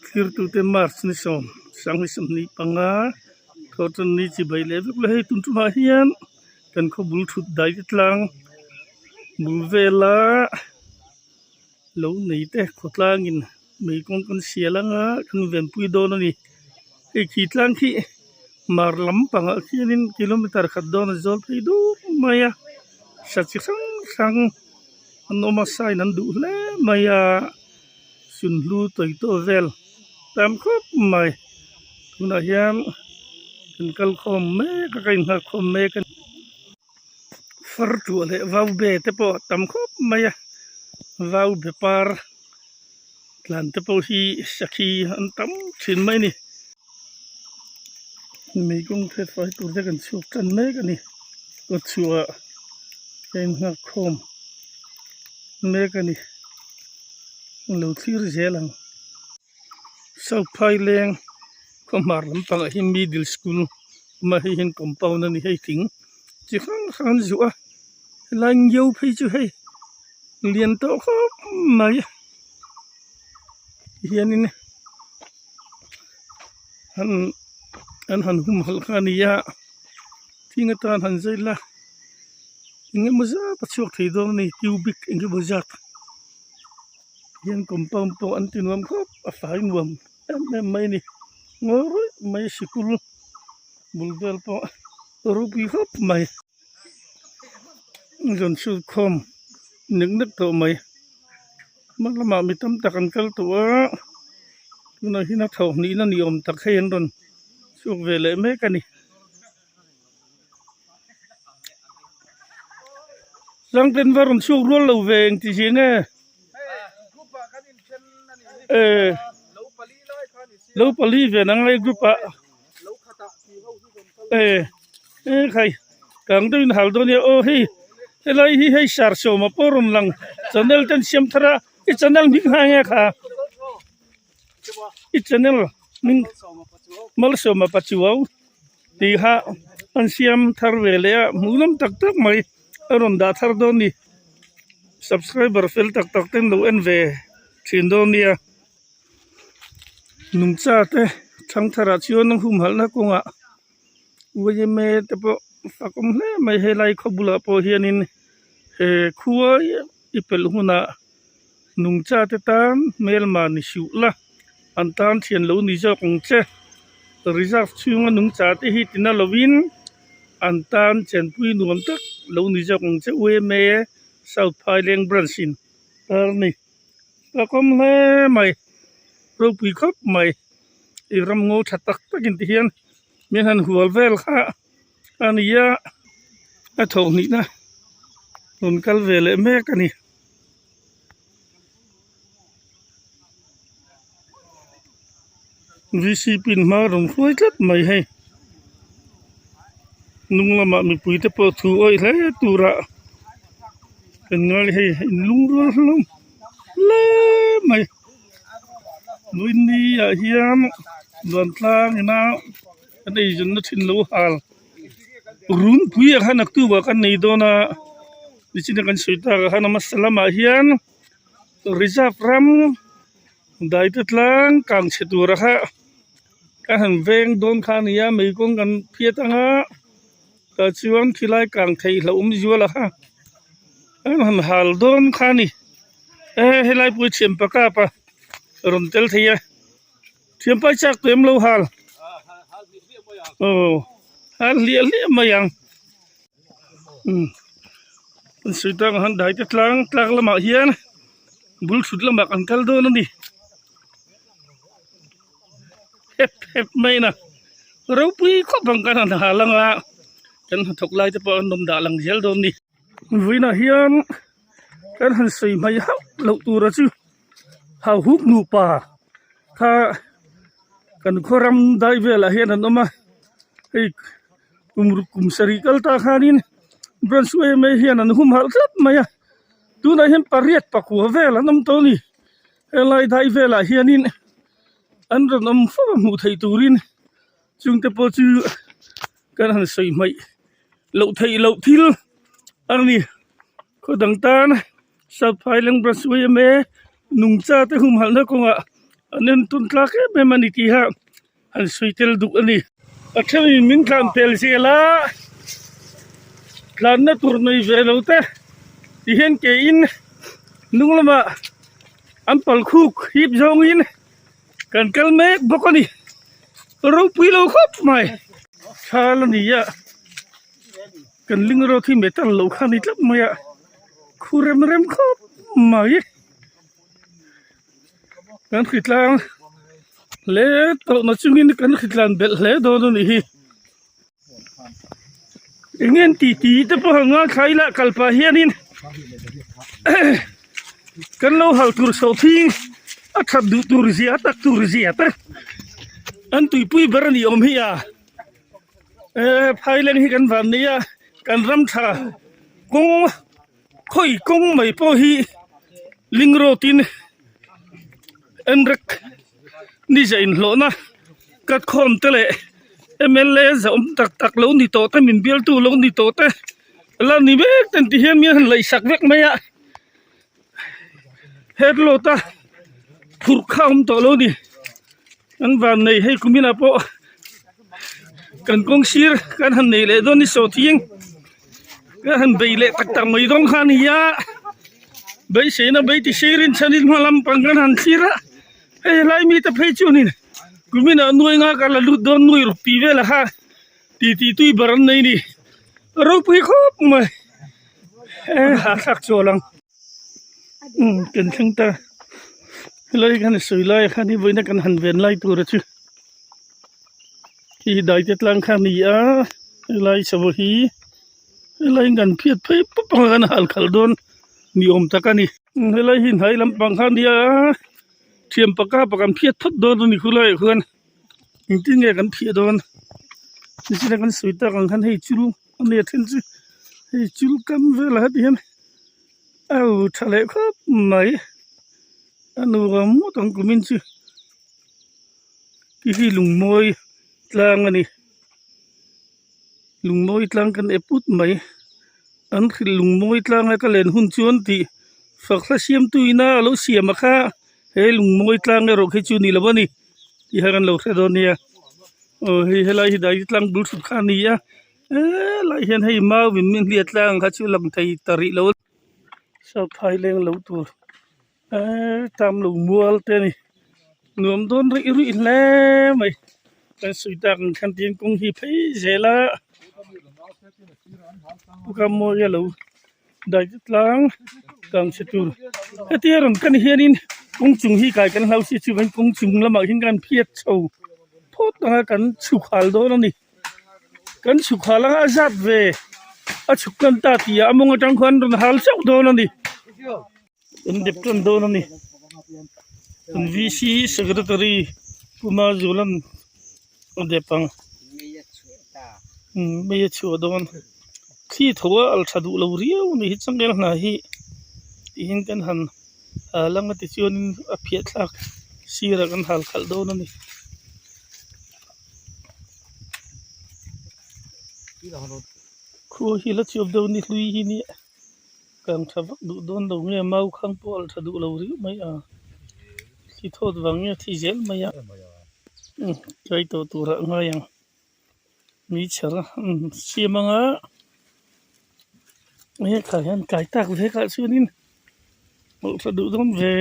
Thirtute March ni 10, 2025 thawhtan ni chibai leh vek leh hei tun tumah hian kan khaw bul thut dai te tlang bul vela lo nei te khawtlangin mei kawng kan sial anga kan venpui dawn a ni hei khi tlang khi mar lampangah khianin kilometer khat dawn a zawl phei dup mai a sa chi hrang hrang an awm a sign an duh hle mai a. Sunhlu tawi tawh vel tam khawp mai tunah hian kan kal khawm mek a ka inghak khawm mek a ni far tuah leh vau be te pawh a tam khawp mai a vau be par tlan te pawh hi sakhi an tam thin mai a ni mei kawng thlet fai tur te kan chhuak tan mek a ni kawtchhuah ah ka inghak khawm mek a ni. Lo thlir zel ang. South Phaileng khaw hmar lampangah hian middle school awm a hei hian compound a ni hei thing chi hrang hrang an zuah a helai ngio phei chu hei lian tawh khawp mai tihianin an an han humhalh kha a ni a thing atan han zai la eng emaw zat a chhuak thei dawn a ni cubic eng emaw zat. Hian compound pawh an ti nuam khawp a fai nuam em em mai a ni ngawi rawih mai sikul bul vel pawh a ropui khawp mai rawn shoot khawm nek nek tawh mai hma lamah mi tam tak an kal tawh a tunah hian a thawh hnihna ni awm tak hei an rawn chhuak ve leh mek a ni. Sangten va rawn chhuak rual lo ve engti zia nge eh lo pali ve na ngai group ah eh eh khai kang deuh in hal dawn nia aw hei helai hi hei sar sawma pawh rawn lang channel ten siam thar a i channel hming kha enge kha i channel hming malsawma pachuau. Tih kha an siam thar ve leh a hmuhnawm tak tak mai a rawn dah thar dawn a ni subscriber fel tak tak ten lo en ve thin dawn nia nungcha te thangtharah chuan a humhalhna kawngah yma te pawh fak awm hle mai helai khaw bulah pawh hianin he khua i pelh hunah. Nungcha te tan hmelma ni suh la, an tan thian lo ni zawk ang che. Reserve chhunga nungcha te hi tina lovin an tan chenpui nuam tak lo ni zawk ang che UMA South Phaileng Branch in tar a ni. Ka kawm hle mai, ropui khawp mai, i ram ngaw tha tak takin ti hian min han hual vel kha a ni a, a thawhhnihna rawn kal ve leh mek a ni. V c pin hma rawn hruai tlat mai hei hnung lamah mipui te pawh thu awih hle turah kan ngai hei in lungrual hlawm hle mai vawiin ah hian vantlang ina kan eizawnna thin lo hal runpui ah khan naktuk ah kan nei dawn a. Nichina kan sawi tak ah khan a hmasa lamah hian reserve ram daite tlang kang chhe tura kha ka han veng dawn kha a ni a mei kawng kan phiat ang a tah chuan khilai kang theih hlauh awm zual a kha an han hal dawn kha a ni e helai pawh hi thianpa kap a rawn tel thei a thianpa hi chak tawh em lo hal aw hal hliah hliah mai ang. An sawi tak ang khan daite tlang tlak lamah hian bul thut lamah kan kal dawn a ni hep hep mai a ropui khawp ang kan han hal anga kan hnathawk lai te pawh an awm dah lang zel dawn a ni vawiinah hian kan han sawi hmai hauh loh tura chu hauhuk nupa kha kan khaw ram dai velah hian an awm a hei. Kum ruk kum sarih kal ta khanin branch yma hian an humhalh tlat mai a tunah hian pariat pakua vel an awm tawh a ni helai dai velah hianin an rawn awm fo a hmuh theih turin chungte pawh chu kan han sawi hmaih loh theih loh thil a ni khaw dang tan south phailang branch yma nungcha te humhalhna kawngah. An entawn tlak em em a ni tih a an sawi tel duh a ni. A thenin min tlan pel zel a, tlanna tur nei ve lo te ti hian ke in hnung lamah an pal khuk hip zawngin kan kal mek bawk a ni. Ropui lo khawp mai thal a ni a, kan ling rawt hi metal lo kha a ni tlat mai a, khu rem rem khawp mai. Kan hritlang hle tawh na chungin kan hritlan belh hle dawn a nih hi. Eng nge an tih tih te pawh han ngaithla ila kal pah hianin kan lo hal tur sawhthing a that duh tur zia a tak tur zia te an tuipui ber a nih awm hi a. Ehh phaileng hi kan van nei a kan ram tha kawng. Khawi kawng mai pawh hi ling road in enrek ni zah inhlawhna cut khawm te leh mla zah awm tak tak lo ni tawh te min bialtu lo ni tawh te la ni mek ten ti hian mi a han laihsak vek mai a head load a phurh kha a awm tawh lo ni an van nei hei kum inah pawh kan kawng sir kan han nei leh dawn ni sawhthing. Ka han bei leh tak tak mai dawn kha a ni a, beiseina bei ti sirin chhanin hma lampang kan han thlir a, hei helai mite phei chuanin kuminah nuai nga ka la lut dawn nuai ruk tih velah kha titi tui ber an nei a ni, ropui khawp mai e hahthlak chual ang umm kan thleng ta helai khan sawi lai khan hi vawiina kan han ven lai tur a chu. Khi dai te tlang kha a ni a helai chho hi helai kan phiat phei pawp ang a kan hal khalh dawn ni awm tak a ni helai hi hnai lampang kha a nia thian paka pa kan phiat phawt dawn a ni khulaiah khuan engtin nge kan phiah dawn nichina kan sawi tak ang khan hei chul a nia then chu hei chul kam velah heti hian a tha leh khawp mai a nuam ngawt ang kumin chu. Khi hi lungmawi tlang a ni lungmawi tlang kan ep ut mai an hrilh lungmawi tlanga ka len hun chuan tih fak hla siamtu ina a lo siam a kha he lungmawi tlang erawh khi chu ni lo a ni tih kha kan lo hre dawn nia aw hei helai hi dai tlang bul hrut kha a ni a helai hian hei mau in min hliah tlang kha chu lang thei ta rih lo saphai leng lo tur. Eee tam lo mual te a ni nuam dawn rih rih hle mai kan sawi tak ang khan tin kawng hi phei zel a Rammawi a lo dai te tlang kang chhe tur hetia rawn kan hianin kawng chung hi kai kan hlau si chuvangin kawng chung lamah hian kan phiat chho phawt ang a kan chhuk hal dawn a ni. Kan chhuk hal anga a zat ve a chhuk tan ta tih ah a mawng atang khuan rawn hal chauh dawn a ni. Kan dep tan dawn a ni. Kan VC Secretary Pu Mazualan a dep ang. Umm mei a chhuah dawn. Thli tho a al tha duh lo riau a ni hi changel hna hi tihian kan han hal anga tichuanin a phiah thlak sirah kan hal khalh dawn a ni. Khua hi la chhiap deuh ni hlui hi nia kang tha vak duh dawn lo nge mau khang pawh a tha duh lo riau mai a thli thawt vang nge a thi zel mai a umm tlai tawh turah a ngai ang mi chher a umm siam anga hekhah hian kai tak vekah chuanin awlh tha duh dawn ve.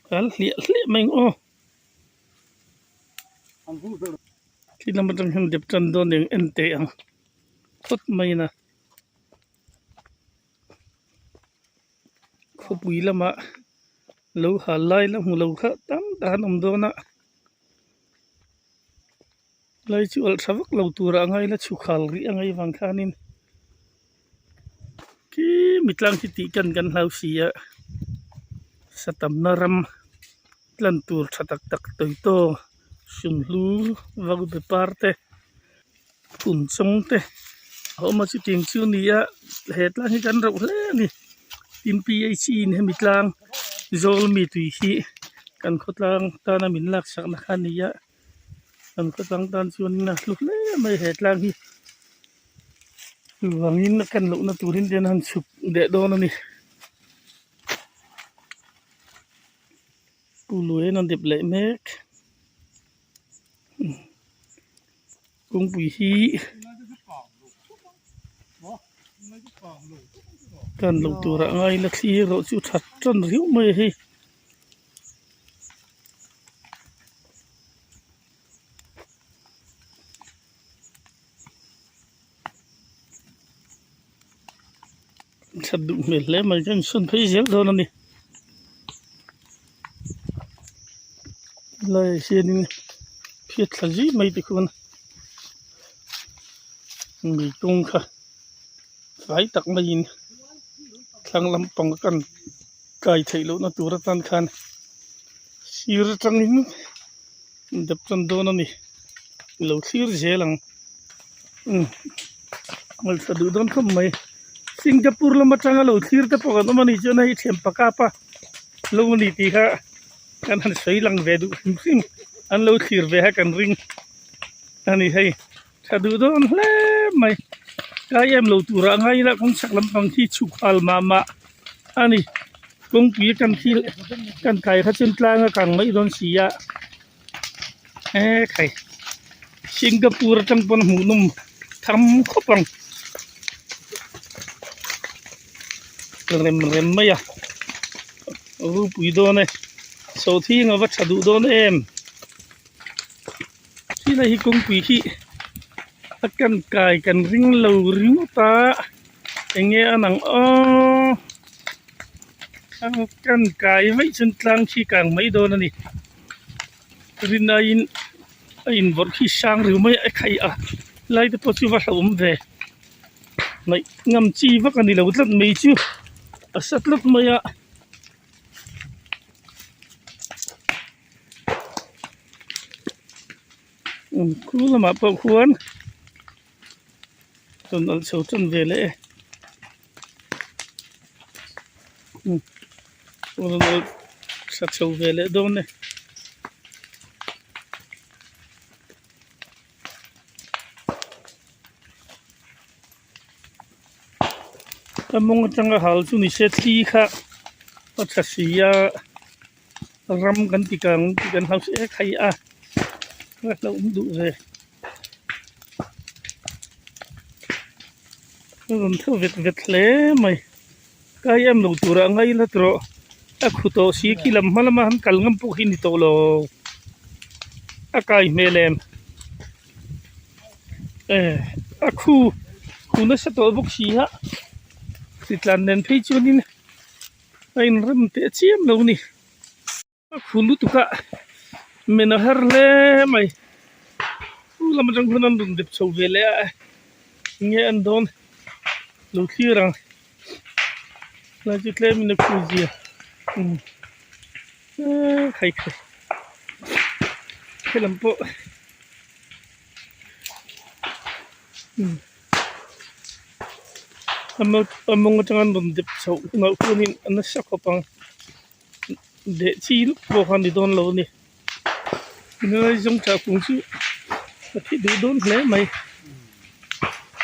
Kan hliah hliah mai ang aw khi lam atang hian dep tan dawn eng en teh ang phawt mai in a khawpui lamah lo hal lai la hmu lo kha tam tak an awm dawn a lai chu alh tha vak lo turah a ngai la chhuk hal rih a ngaih vang khanin. Khi mi tlang khi tih kan kan hlau si a satamna ram tlan tur tha tak tak tawitaw sunhlu vaude par te phun chawng te a awm a chutiang chu a ni a he tlang hi kan rauh hle a ni tin P H E in hemi tlang zawl mi tui hi kan khawtlang tana min laksakna kha a ni a. Kan khawtlang tan chuan a hlu hle mai he tlang hi chuvangin a kan lohna turin te an han chhuk leh dawn a ni. Pu Luain a dep leh mek. Kawngpui hi kan lo turah ngai la thli erawh chu that tan riau mai a hei. That duh hmel hle mai ka insawn phei zel dawn a ni helaiah hianin phiat thla zui mai te khuan lui kawng kha fai tak maiin thlang lampang a kan kai theih lohna tur atan khan sir atangin dep tan dawn a ni lo thlir zel ang. Umm ngaithla duh dawn khawp mai Singapore lam atanga lo thlir te pawh kan awm a nih chuan hei thian pakapa lo a ni tih kha kan han sawi lang ve duh hrim hrim an lo thlir ve kha kan ring a ni hei tha duh dawn hle mai kai em lo turah ngai ila kawng chhak lampang khi chhuk nghal mah mah a ni kawngpui kan thil kan kai kha chuan tlang a kang mai dawn si a. Ekhai Singapore atang pawn hmuh nawm tham khawp ang rem rem mai a ropui dawn e sawhthing ava tha duh dawn em tilai hi kawngpui hi a kan kai kan ring lo ringawt a enge a nang aw kan kai vaih chuan tlang khi kang mai dawn a ni. Rinaiin a invawrh khi sang riu mai a khaih a lai te pawh chu va hlauhawm ve ngaih ngam chi vak a ni lo tlat mai chu a sa tlat mai a. Khu lamah pawh khuan rawn alh chho tan ve leh e rawn alh thla chho ve leh dawn e. A mawng atanga hal chu ni se thli kha a tha si a ram kan ti kang tih kan hlau si e khai a a hlauhawm duh ve. A rawn tho vet vet hle mai kai em lo turah a ngai la tawh a khu tawh si khi lam hma lama han kal ngam pawh hi ni tawh lo a kai hmel em e a khu khu nasa tawh bawk si a hritlan nen phei chuanin a inrem teh chiam lo a ni. A khu lutuk a men a har hle mai chu lam atang khuan an rawn dep chho ve leh a enge an dawn lo thlir ang lai chu tlem in a khu zia umm eee khai khai helam pawh umm a mawng atang an rawn dep chhoh hunah khuanin a nasa khawp ang. Deh chi lup pawh kha a ni dawn lo a ni helai zawng tah kung chu a thi duh dawn hle mai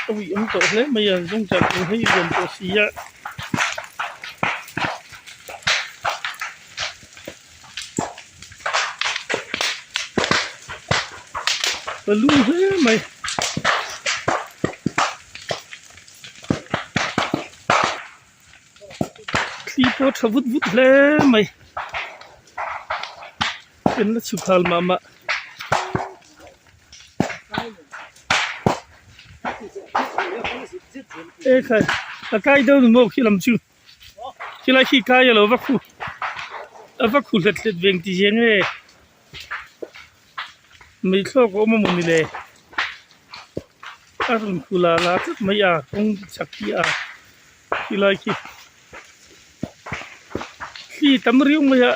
a uih awm tawh hle mai a zawng tah kung hi lian tawh si a. A lum hle mai. Thli pawh a tha vut vut hle mai pen la chhuk nghal mah mah. Ekhai a kai deuh ni maw khi lam chu khilai khi kai a lo va khu a va khu hlet hlet ve engti zia nge mei thlawk a awm a mawni le a rawn khu la la tlat mai a kawng chak hi a. Khilai khi thli tam riau mai a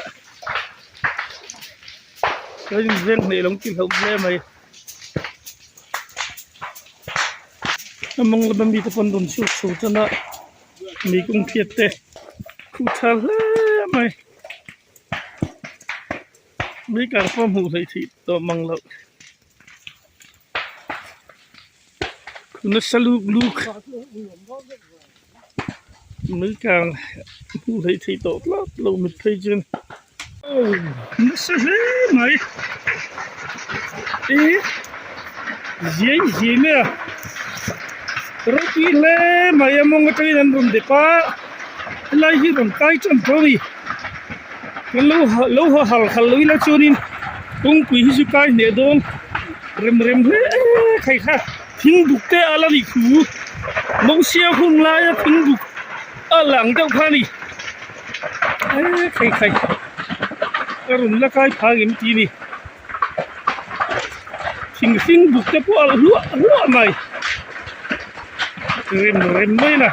ka inzeng hneih lo tih hlauh hle mai a mawng lama mite pawn rawn chhuk chho tan a mi kawng phiat te khuh tha hle mai mi kar pawh hmuh hleih theih tawh mang loh. Nasa luk luk mai kang hmuh hleih theih tawh tlat lo mit phei chuan. Nasa hle mai ih ziai ziai mai a ropui hle mai a mawng atangin an rawn dep a helai hi rawn kai tan tawh a ni kan lo lo ha hal khalh lo ila chuanin kawngpui hi chu kai hneh dawn rem rem hle khai kha thing buk te a la ni thu mawngsia hun laia thing buk a lang deuh kha a ni. Eee khai khai ka rawn la kai phang em tih a ni thing hring buk te pawh a hluah hluah mai rem rem mai a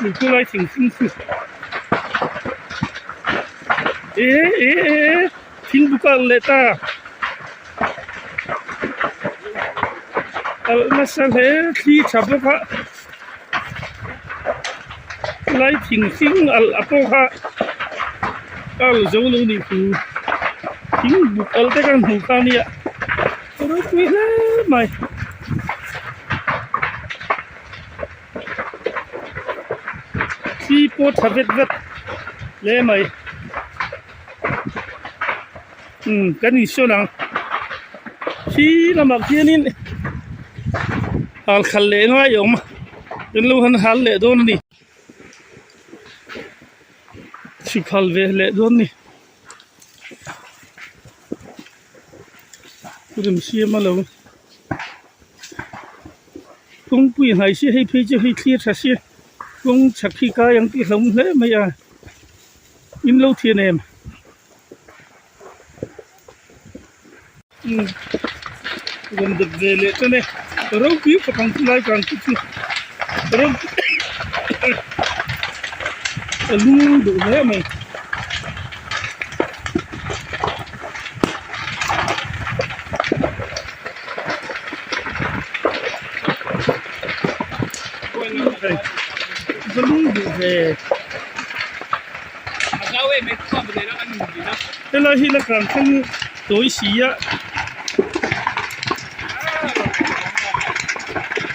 ni chu lai thing hring chu eh eh eh thing buk a alh leh ta alh nasa hle thli tha bawk a. Lai thing hring alh a pawh kha a alh zo lo nih thu thing buk alh te khan hmuh kha ania a ropui hle mai. Thli pawh tha vet vet hle mai umm kan insawn ang khi lamah khianin. Hal khalh leh ngai awm a kan lo han hal leh dawn a ni chhuk hal ve leh dawn a ni rem siam a lo kawngpui hnai si hei phei chu hei thlir tha si kawng chhak hi kai ang tih hlauhawm hle mai a in lo thian em. Rawn dep ve leh tan e ropui khawp ang chu lai kang chu chu a lung duh hle mai. Va lung duh ve. Helai hi la kang thleng tawi si a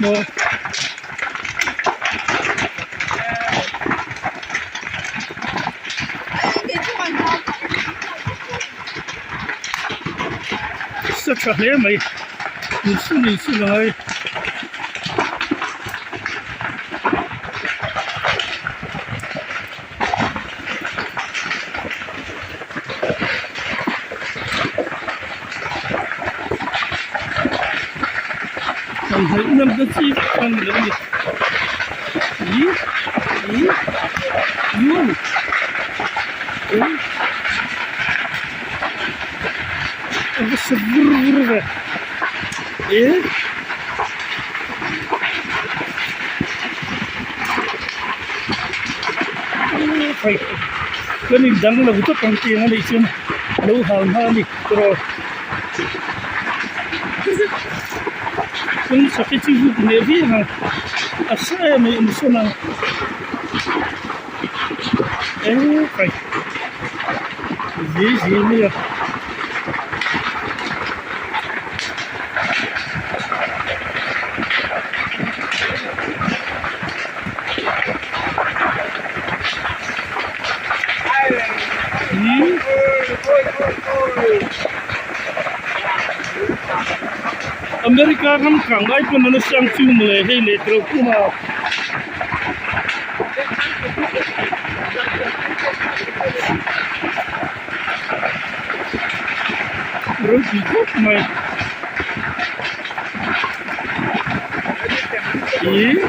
maw sa tha hle mai inchhung inchhung a ngai. Kan hnaih ngam ta chi vek ang ni lo a ni ih ih u eng a va sa vur vur ve e. Hei kan in dang lo tawp ang tih ang a nih chuan lo hal hma a ni tawh kawng chhak hi chu vuk leh viau ang a sa em a insawn ang eng kai zii zii mai a. America ram kang lai pawn an siam chu mawle hei leh teuh kum a. Ropui khawp mai. Ih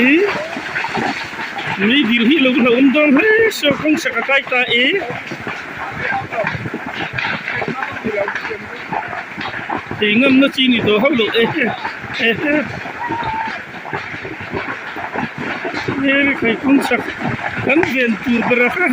ih mei dil hi lo hlauhawm dawn hle saw kawng sak a kai ta e ei ngamna chi ni tawh hauh loh e e he khai kawng sak kan ven tur ber a kha.